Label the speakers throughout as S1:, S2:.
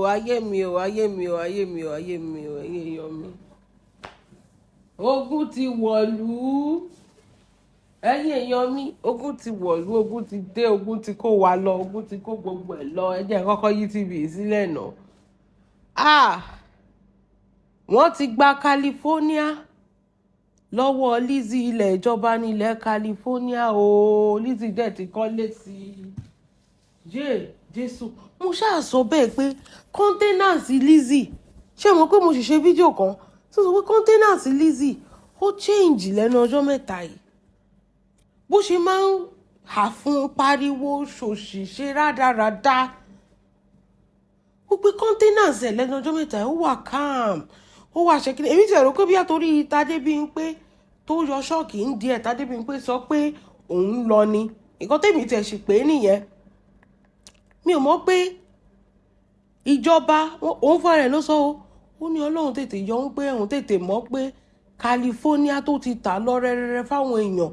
S1: Ayé mi o, ayé mi o, ayé mi o, ayé mi o, ẹ̀yin èèyàn mi. Ogun ti wọ̀lú. Ẹ̀yin èèyàn mi, ogun ti wọ̀lú, ogun ti dé, ogun ti kó wa lọ, ogun ti kó gbogbo ẹ̀ lọ. Ẹ jẹ́ n kọ́kọ́ yí TV sílẹ̀ náà. Ah! Wọ́n ti gba California lọ́wọ́ Lizzy. Ilẹ̀ ìjọba nílẹ̀ California o. Lizzy dẹ̀ ti kọ́lé sí i. Yé Jésù! Mo ṣáà sọ bẹ́ẹ̀ pé countenance Lizzy, ṣé mo pé mo sì ṣe fídíò kan tó sọ pé countenance Lizzy ó change lẹ́nu ọjọ́ mẹ́ta yìí? Bó ṣe máa ń hà fún pariwo ṣòṣì ṣe rádaràda, ó pé countenance ẹ̀ lẹ́nu ọjọ́ mẹ́ta yìí, ó wà calm, ó wà ṣe kíni. Èmi ti rò pé bí àtòrí Tádé Bímpé tó yọ ṣọ́ọ̀kì ń díẹ̀, Tádé Bímpé sọ pé òun lọ ni nǹkan tèmi tẹ̀ sì pé nìyẹn. Mi ò mọ̀ pé ìjọba òun fúnra rẹ̀ ló sọ o. Ó ní Ọlọ́run tètè yọ òun pé òun tètè mọ̀ pé California tó ti tà lọ rẹ́rẹ́rẹ́ fáwọn èèyàn,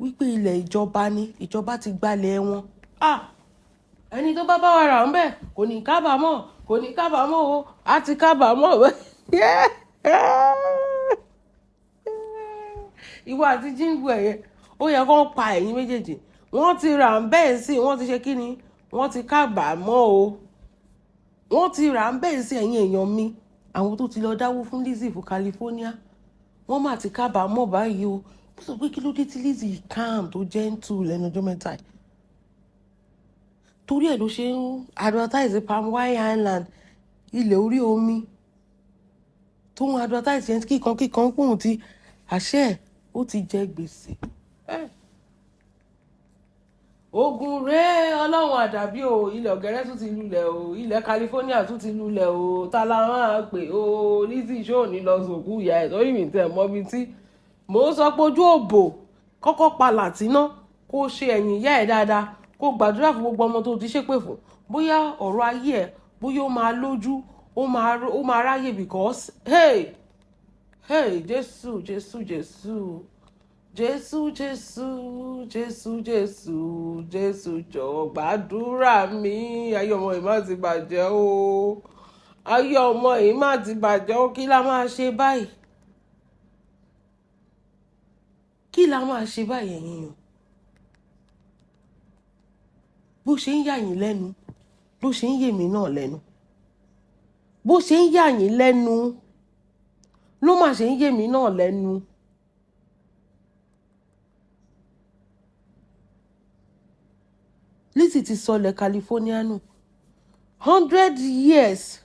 S1: wípé ilẹ̀ ìjọba ni, ìjọba ti gbalẹ̀ wọn. Ah, ẹni tó bá bá wa rà ń bẹ̀ kò ní kábàámọ̀, kò ní kábàámọ̀ o, á ti kábàámọ̀. Ìwọ àti jíǹgù ẹ̀yẹ, ó yẹ kó pa ẹ̀yin méjèèjì. Wọ́n ti rà ń bẹ́ẹ̀ sí, wọ́n ti ṣe kí ni, wọ́n ti kábàámọ̀ o. Wọ́n ti rà ń bẹ́ẹ̀ sí. Ẹ̀yin èèyàn mi, àwọn tó ti lọ dáwó fún Lizzy fún California, wọ́n mà ti kábàámọ̀ báyìí o. Mo sọ pé kí ló dé tí Lizzy calm, tó gentle lẹ́nu ọjọ́ mẹ́ta yìí? Torí ẹ̀ ló ṣe ń advertise Palm Wine Island, ilẹ̀ orí omi tó ń advertise yẹn kíkan kíkan, pòun ti àṣẹ ó ti jẹ gbèsè. Ogun rèé, Ọlọ́run àdàbí o. Ilẹ̀ ọ̀gẹ́rẹ́ tún ti lulẹ̀ o, ilẹ̀ California tún ti lulẹ̀ o. Ta la máa pè o? Lizzy ṣó ní lọ sòkú ìyá ẹ̀? Torí mi tẹ̀ mọ́ bí tí mò ń sọ pé ojú òbò kọ́kọ́ pa làtínà, kó ṣe ẹ̀yìn ìyá ẹ̀ dáadáa, kó gbàdúrà fún gbogbo ọmọ tó ti ṣépè fún, bóyá ọ̀rọ̀ ayé ẹ̀, bóyá ó máa lójú, ó máa ráyè, because hey, hey, Jésù, Jésù, Jésù, Jésù, Jésù, Jésù, Jésù, Jésù, jọ̀ọ́ gbàdúrà mi. Ayé ọmọ yìí má ti bàjẹ́ o, ayé ọmọ yìí má ti bàjẹ́ o. Kí la máa ṣe báyìí? Kí la máa ṣe báyìí, ẹ̀yin yàn? Bó ṣe ń yà yín lẹ́nu ló ṣe ń yè mí náà lẹ́nu. Bó ṣe ń yà yín lẹ́nu ló má ṣe ń yè mí náà lẹ́nu. Lizzy ti sọlẹ̀ California nù. 100 years,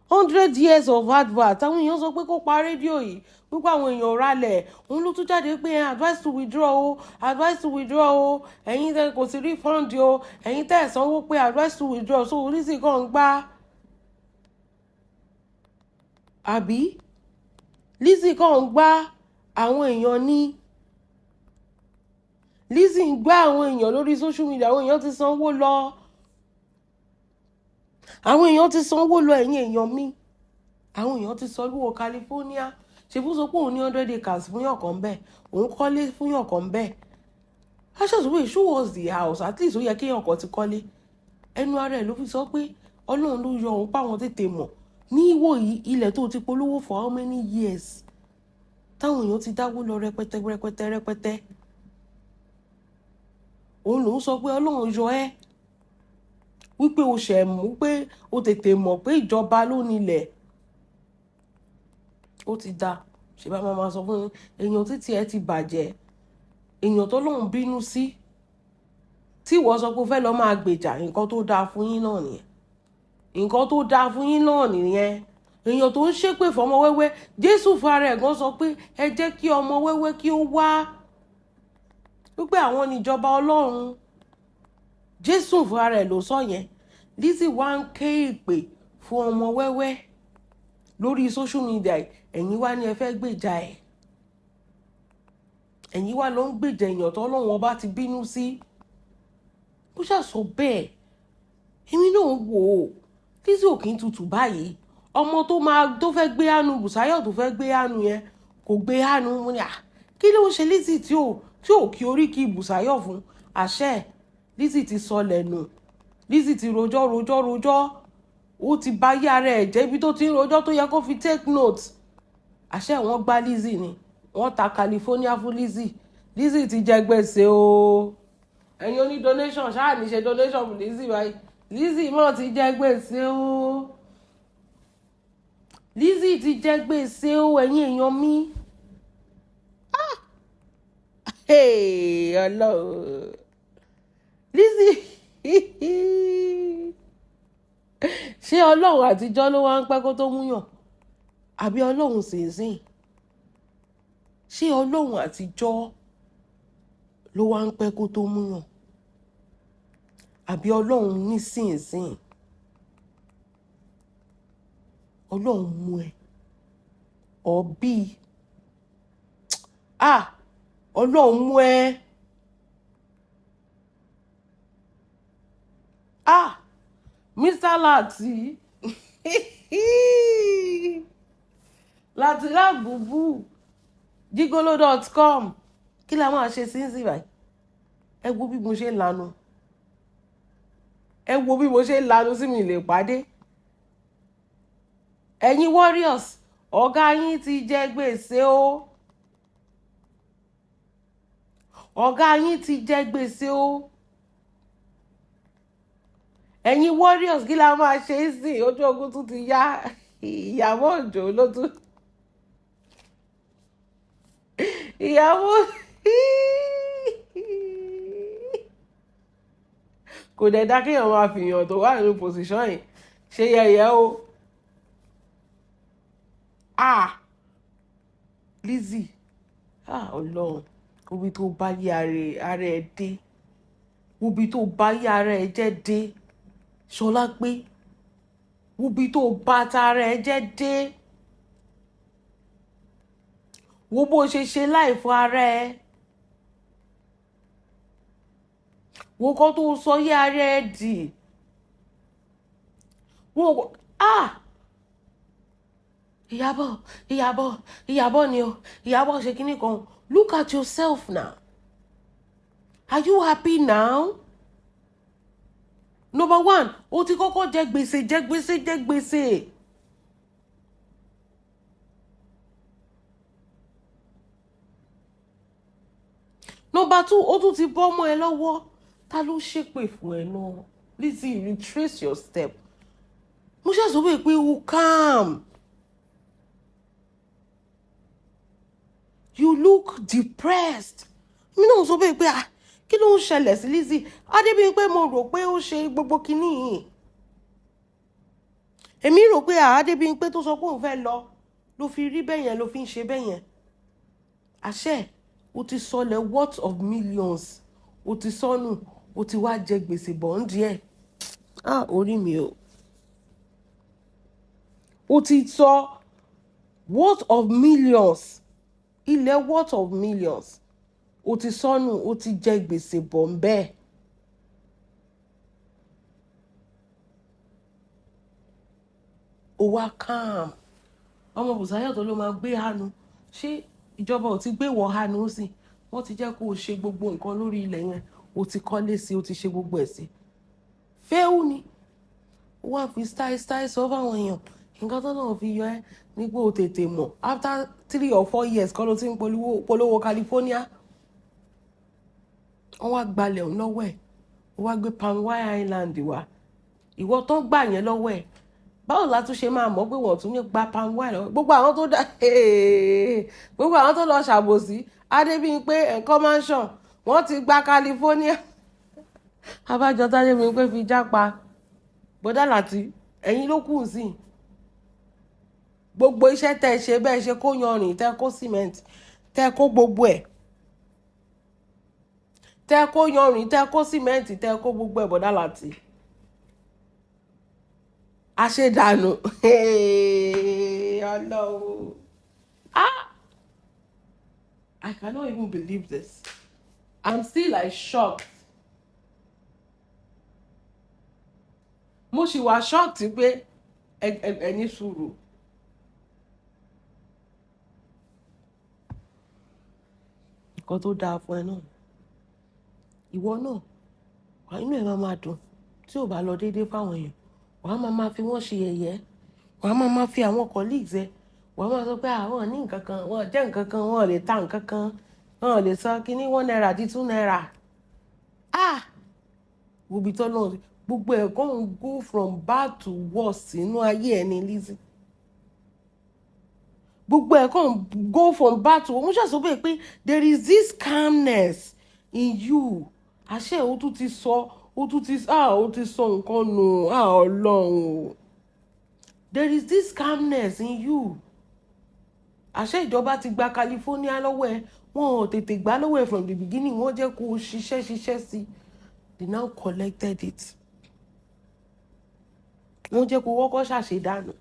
S1: 100 years of advert. Àwọn èèyàn sọ pé kó pa rédíò yìí, wípé àwọn èèyàn ralẹ̀. Òun ló tún jáde pé advice to withdraw o, advice to withdraw o. Ẹ̀yin tẹ́ kò sí refund o, ẹ̀yin tẹ́ ẹ̀ sanwó pé advice to withdraw. So Lizzy kàn ń gbá, àbí Lizzy kàn ń gbá àwọn èèyàn ní. Lizzy ń gbá àwọn èèyàn lórí social media. Àwọn èèyàn ti sanwó lọ, àwọn èèyàn ti sanwó lọ. Ẹ̀yin èèyàn mi, àwọn èèyàn ti sanwó California. Ṣe fún sọ pé òun ní 100 acres fún yàn kan bẹ́ẹ̀, òun kọ́lé fún yàn kan bẹ́ẹ̀. Aṣọ́sọ show us the house at least. Ó yẹ kéèyàn kan ti kọ́lé. Ẹnu ara ẹ̀ ló fi sọ pé Ọlọ́run ló yọ òun páwọn tètè mọ̀ ní ìwò yìí. Ilẹ̀ tó ti polówó for how many years, táwọn èèyàn ti dáwó lọ rẹpẹtẹ rẹpẹtẹ rẹpẹtẹ, òun lòún sọ pé Ọlọ́run yọ ẹ́, wípé o ṣẹ̀ mú pé o tètè mọ̀ pé ìjọba ló nílẹ̀. Ó ti da ṣe bá máa sọ fún èèyàn títí ẹ ti bàjẹ́, èèyàn tó lóun bínú sí, tí ìwọ sọ pé o fẹ́ lọ máa gbèjà. Nǹkan tó dáa fún yín náà nìyẹn, nǹkan tó dáa fún yín náà nìyẹn. Èèyàn tó ń ṣépè fọmọ wẹ́wẹ́, Jésù fara ẹ̀ gan sọ pé ẹ jẹ́ kí ọmọ wẹ́wẹ́ kí ó wá, wípé àwọn níjọba Ọlọ́run. Jésù fúnra rẹ̀ ló sọ yẹn. Lizzy wá ń ké ìpè fún ọmọ wẹ́wẹ́ lórí social media. Ẹ̀yin wá ní ẹ fẹ́ gbèjà ẹ̀, ẹ̀yin wá ló ń gbèjà èèyàn tó Ọlọ́run ọba ti bínú sí. Bó ṣàṣọ bẹ́ẹ̀, èmi náà wò ó, Lizzy ò kí ń tutù báyìí. Ọmọ tó máa tó fẹ́ gbé àánú Bùsáyọ̀, tó fẹ́ gbé àánú yẹn, kò gbé àánú. Mo ní à, kí ló ń ṣe Lizzy tí ò kí oríkì Bùsáyọ̀ fún? Àṣẹ Lizzy ti sọ lẹ́nu. Lizzy ti rojọ́ rojọ́ rojọ́. Ó ti bá yí ara ẹ̀ jẹ́. Ibi tó ti ń rojọ́ tó yẹ kó fi take note, àṣẹ wọ́n gbá Lizzy ni, wọ́n ta California fún Lizzy. Lizzy ti jẹ gbèsè o. Ẹ̀yin oní donation ṣáà ní ṣe donation fún Lizzy báyìí. Lizzy mọ̀ ti jẹ gbèsè o. Lizzy ti jẹ gbèsè o. Ẹ̀yin èèyàn mi, ah, hey, Ọlọ́run, Lizzy, ṣé Ọlọ́run àtijọ́ ló wá ń pẹ́ kó tó múyàn, àbí Ọlọ́run sínsìn? Ṣé Ọlọ́run àtijọ́ ló wá ń pẹ́ kó tó múyàn, àbí Ọlọ́run nísinsìnyí? Ọlọ́run mú ẹ ọ̀bí, ah, Ọlọ́run mú ẹ, ah, Mr. Lati Lati Lábùbù, gigolo.com, kí la máa ṣe sínsìn báyìí? Ẹ wo bí mo ṣe ń lanu, ẹ wo bí mo ṣe ń lanu sí mi lè pàdé. Ẹ̀yin warriors, ọ̀gá yín ti jẹ gbèsè o. Ọ̀gá yín ti jẹ gbèsè o. Ẹ̀yin warriors, kí la máa ṣe é sìn? Ojú ogun tún ti yá. Ìyàwó Òjò ló tún ìyàwó kò dẹ̀ dá kéèyàn máa fìyàn tó wà nínú position yìí ṣe yẹ̀yẹ́ o. Ah, Lizzy, ah, Ọlọ́run, obi tó bá yí ara ẹ dé, obi tó bá yí ara ẹ jẹ́ dé, Ṣọlá pé obi tó bá tara ẹ jẹ́ dé, wo bó ṣe ṣe láìfọ ara ẹ, wo kọ́ tó sọ yí ara ẹ dì, wo, ah, Ìyábọ̀, Ìyábọ̀, Ìyábọ̀ ni o, Ìyábọ̀ ṣe kíní kan. Look at yourself now. Are you happy now? Number one, o ti kọ́kọ́ jẹ gbèsè, jẹ gbèsè, jẹ gbèsè. Number two, o tún ti bọ́ ọmọ ẹ lọ́wọ́. Ta ló ṣépè fún ẹ náà? Lizzy, retrace your step. Mo ṣàṣọ pé o calm. You look depressed. Mi náà sọ bẹ́ẹ̀ pé, ah, kí ló ń ṣẹlẹ̀ sí Lizzy Adébíyí? Mo rò pé ó ṣe gbogbo kinní yìí. Èmi rò pé Adébíyí tó sọ pé òun fẹ́ lọ ló fi rí bẹ́ẹ̀ yẹn, ló fi ń ṣe bẹ́ẹ̀ yẹn. Àṣẹ o ti sọlẹ̀ worth of millions, o ti sọnù, o ti wá jẹ gbèsè bọ́ǹdì ẹ̀. Ah, orí mi o. O ti sọ worth of millions, ilẹ̀ worth of millions, o ti sọnù, o ti jẹ gbèsè bọ̀ ń bẹ́ẹ̀. O wá calm. Ọmọ Bùsáyọ̀ tó ló máa gbé hánu, ṣé ìjọba ò ti gbé wọ hánu sí? Wọ́n ti jẹ́ kó o ṣe gbogbo nǹkan lórí ilẹ̀ yẹn, o ti kọ́lé sí, o ti ṣe gbogbo ẹ̀ sí. Fẹ́ẹ́ ni ó wá fi style style sọ fáwọn èèyàn. Nǹkan tó náà fi yọ ẹ́ ní pé o tètè mọ̀. After 3 or 4 years kọ́ ló ti ń polówó California. Wọ́n wá gbalẹ̀ òun lọ́wọ́ ẹ̀, ó wá gbé Palm Wine Island wá. Ìwọ tó gbà yẹn lọ́wọ́ ẹ̀, báwo la tún ṣe máa mọ̀ pé wọ́n tún ní gba palm wine lọ́wọ́ gbogbo àwọn tó dá, gbogbo àwọn tó lọ ṣàbòsí Adébíyìnpé ẹ̀kọ́ mansion, wọ́n ti gba California. Abájọ tádébíyìnpé fi jápa bọ́dà láti ẹ̀yìn ló kù sí gbogbo iṣẹ́ tẹ́ ẹ ṣe bẹ́ẹ̀ ṣe kó yanrìn, tẹ́ kó cement, tẹ́ kó gbogbo ẹ̀, tẹ́ kó yanrìn, tẹ́ kó cement, tẹ́ kó gbogbo ẹ̀, bọ́dà láti àṣedànù. Ọlọ́run, ah, I cannot even believe this. I'm still like shocked. Mo ṣì wà shocked pé ẹ ní sùúrù. Nǹkan tó dáa fún ẹ náà, ìwọ náà wà, inú ẹ máa máa dùn tí ò bá lọ déédéé fáwọn èèyàn. Wàá máa máa fi wọ́n ṣe yẹ̀yẹ́, wàá máa máa fi àwọn colleagues ẹ, wàá máa sọ pé àwọn ní nǹkan kan, wọ́n jẹ́ nǹkan kan, wọ́n lè ta nǹkan kan, wọ́n lè sọ kíní ₦1 di ₦2. Ah, wo bí tọ́lọ́ gbogbo ẹ̀ kàn ń go from bad to worse nínú ayé ẹni, Lizzy. Gbogbo ẹ̀ kàn ń go from bad to worse. Mo ṣàṣọ bẹ́ẹ̀ pé there is this calmness in you. Àṣẹ ó tún ti sọ, ó tún ti, ah, ó ti sọ nǹkan nù. Ah, Ọlọ́run o. There is this calmness in you. Àṣẹ ìjọba ti gba California lọ́wọ́ ẹ. Wọn ò tètè gbà lọ́wọ́ ẹ from the beginning. Wọ́n jẹ́ kó o ṣiṣẹ́ ṣiṣẹ́ sí. They now collected it. Wọ́n jẹ́ kó kọ́kọ́ ṣàṣedànù.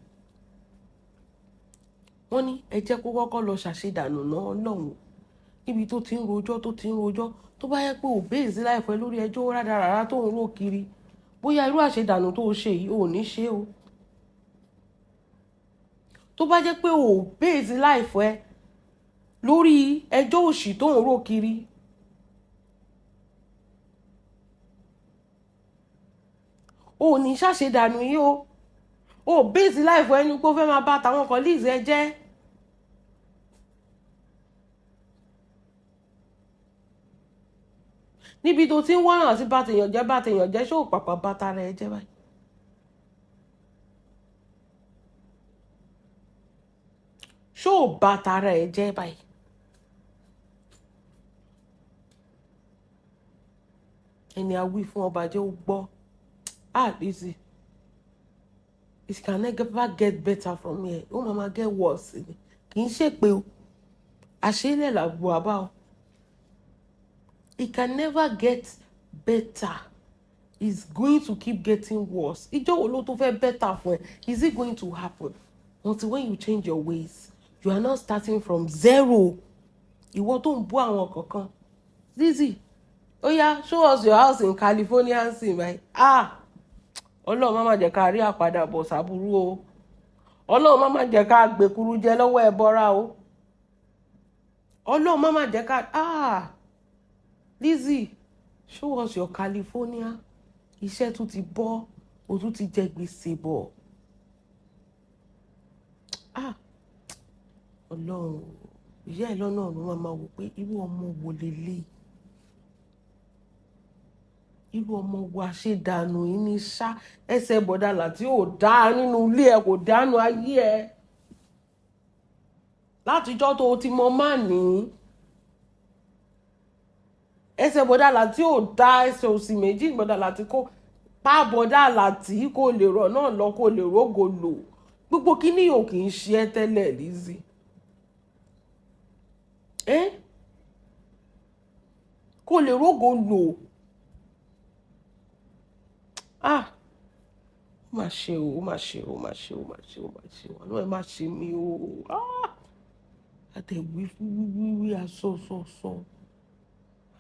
S1: Wọ́n ní ẹ jẹ́ kó kọ́kọ́ lọ ṣàṣedànù náà. Ọlọ́run, níbi tó ti ń rojọ́, tó ti ń rojọ́, tó bá yẹ pé ò base life ẹ lórí ẹjọ́ rádaràrá tó ń rò kiri, bóyá irú àṣedànù tó o ṣe yìí ò ní ṣe o. Tó bá jẹ́ pé ò base life ẹ lórí ẹjọ́ òṣì tó ń rò kiri, ò ní ṣàṣedànù yìí o. Ò base life ẹ ní pé ó fẹ́ máa bá tàwọn colleagues ẹ jẹ́. Níbi tó ti ń wọ́nà àti bá tèèyàn jẹ́, bá tèèyàn jẹ́, ṣó pàpà bá tara ẹ jẹ́ báyìí? Ṣó bá tara ẹ jẹ́ báyìí? Ẹni a wí fún ọba jẹ́ ó gbọ́. Ah, Lizzy, it can never get better from here. Ó máa ma get worse ni. Kì í ṣèpè o, àṣélẹ̀ làbò àbá o. It can never get better. It's going to keep getting worse. Ìjọ́ wo ló tó fẹ́ better fún ẹ? Is it going to happen? Until when you change your ways. You are not starting from zero. Ìwọ tó ń bú àwọn kankan, Lizzy, ó yá, show us your house in California sin báyìí. Ah, Ọlọ́run má má jẹ́ ká rí àpadàbọ̀ sábúrú o. Ọlọ́run má má jẹ́ ká gbèkúrú jẹ lọ́wọ́ ẹ bọ́ra o. Ọlọ́run má má jẹ́ ká. Ah, Lizzy, show us your California. Iṣẹ́ tún ti bọ́, o tún ti jẹ gbèsè bọ̀. Ah, Ọlọ́run, ìyá ẹ lọ́nà ọ̀run máa ma wò pé irú ọmọ wo leléyìí, irú ọmọ wo àṣedànù yìí ní ṣá. Ẹsẹ̀ bọ̀dàlà tí ò dá nínú ilé ẹ kò dánú ayé ẹ látijọ́ tó o ti mọ má ní ẹsẹ̀ bọ̀dàlà tí ò dá, ẹsẹ̀ òsì méjì bọ̀dàlà tí kò pa bọ̀dàlà tí kò lè rọ̀ náà lọ, kò lè rógo lò. Gbogbo kíní ò kì í ṣe ẹ́ tẹ́lẹ̀, Lizzy. Ẹ́ kò lè rógo lò. Ah, ó mà ṣe o, ó mà ṣe o, ó mà ṣe o, ó mà ṣe o, ó mà ṣe o. Àánú ẹ má ṣe mí o. Ah, àtẹ̀wé wíwíwí, aṣọ sọ sọ,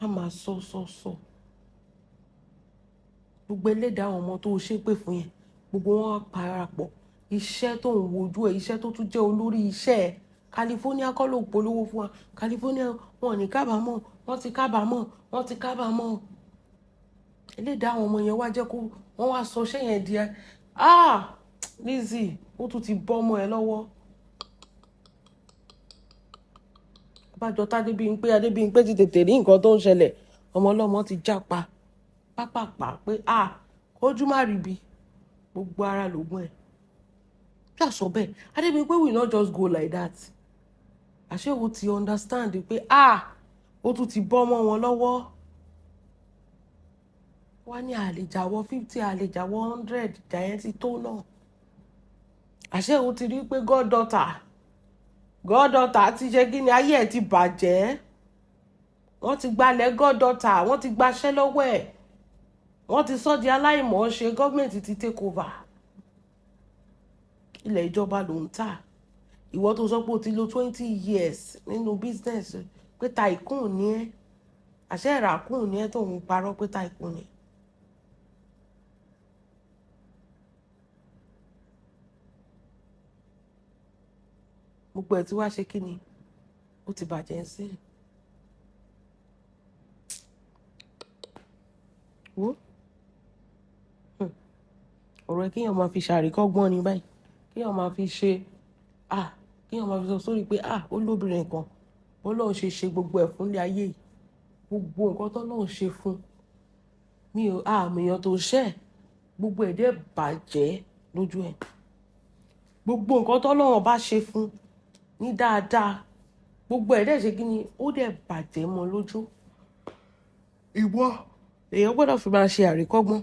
S1: a máa sọ sọ sọ. Gbogbo ẹlẹ́dàá àwọn ọmọ tó ṣépè fún yẹn, gbogbo wọn á parapọ̀. Iṣẹ́ tó ń wojú ẹ̀, iṣẹ́ tó tún jẹ́ olórí iṣẹ́ ẹ̀, California kọ́ ló polówó fún wa. California wọn ò ní kábàámọ̀, wọ́n ti kábàámọ̀, wọ́n ti kábàámọ̀. Ẹlẹ́dàá àwọn ọmọ yẹn wá jẹ́ kó wọ́n wá sọ iṣẹ́ yẹn di ẹ. Ah, Lizzy, ó tún ti bọ́ ọmọ ẹ lọ́wọ́. Abájọ tádébíyìnpé, Adébíyìnpé ti tètè rí nǹkan tó ń ṣẹlẹ̀. Ọmọ ọlọ́mọ ti jápa pápápá pé ah, kójú má rí bi, gbogbo ara lògùn ẹ̀. Bí àsọ bẹ́ẹ̀, Adébíyìnpé will not just go like that. Àṣé o ti understand pé ah, ó tún ti bọ́ mọ́ wọn lọ́wọ́. Wá ní àlejàwọ́ 50, àlejàwọ́ 100, ìjà yẹn ti tó náà. Àṣé o ti rí pé goddaughter, goddaughter ti ṣe kí ni, ayé ẹ̀ ti bàjẹ́. Wọ́n ti gbalẹ̀ goddaughter, wọ́n ti gbaṣẹ́ lọ́wọ́ ẹ̀, wọ́n ti sọ di aláìmọ̀ọ́ṣe. Gọ́ọ̀mẹ̀ntì ti take over. Ilẹ̀ ìjọba ló ń tà. Ìwọ tó sọ pé o ti lò 20 years nínú business, pé tycoon ni ẹ́, àṣẹ ìràkùn ni ẹ́ tó ń parọ́ pé tycoon ni. Gbogbo ẹ̀ tí wàá ṣe kí ni, ó ti bàjẹ́ sí i. Wo ọ̀rọ̀. ọ̀rọ̀ ẹ, kéèyàn máa fi ṣàríkọ́gbọ́n ní báyìí, kéèyàn máa fi ṣe, ah, kéèyàn máa fi sọ sórí pé, ah, ó lóbìnrin kan, bọ́lọ́run ṣe ṣe gbogbo ẹ̀ fún ilé ayé yìí, gbogbo nǹkan tọ́lọ́run ṣe fún mi ò àmì èèyàn tó ṣẹ̀, gbogbo ẹ̀ dẹ̀ bàjẹ́ lójú ẹ̀. Gbogbo nǹkan tọ́lọ́run bá ṣe fún ní dáadáa, gbogbo ẹ̀ dẹ̀ ṣe kí ni, ó dẹ̀ bàjẹ́ mọ́ lójú. Ìwọ, èèyàn gbọ́dọ̀ fi máa ṣe àríkọ́gbọ́n.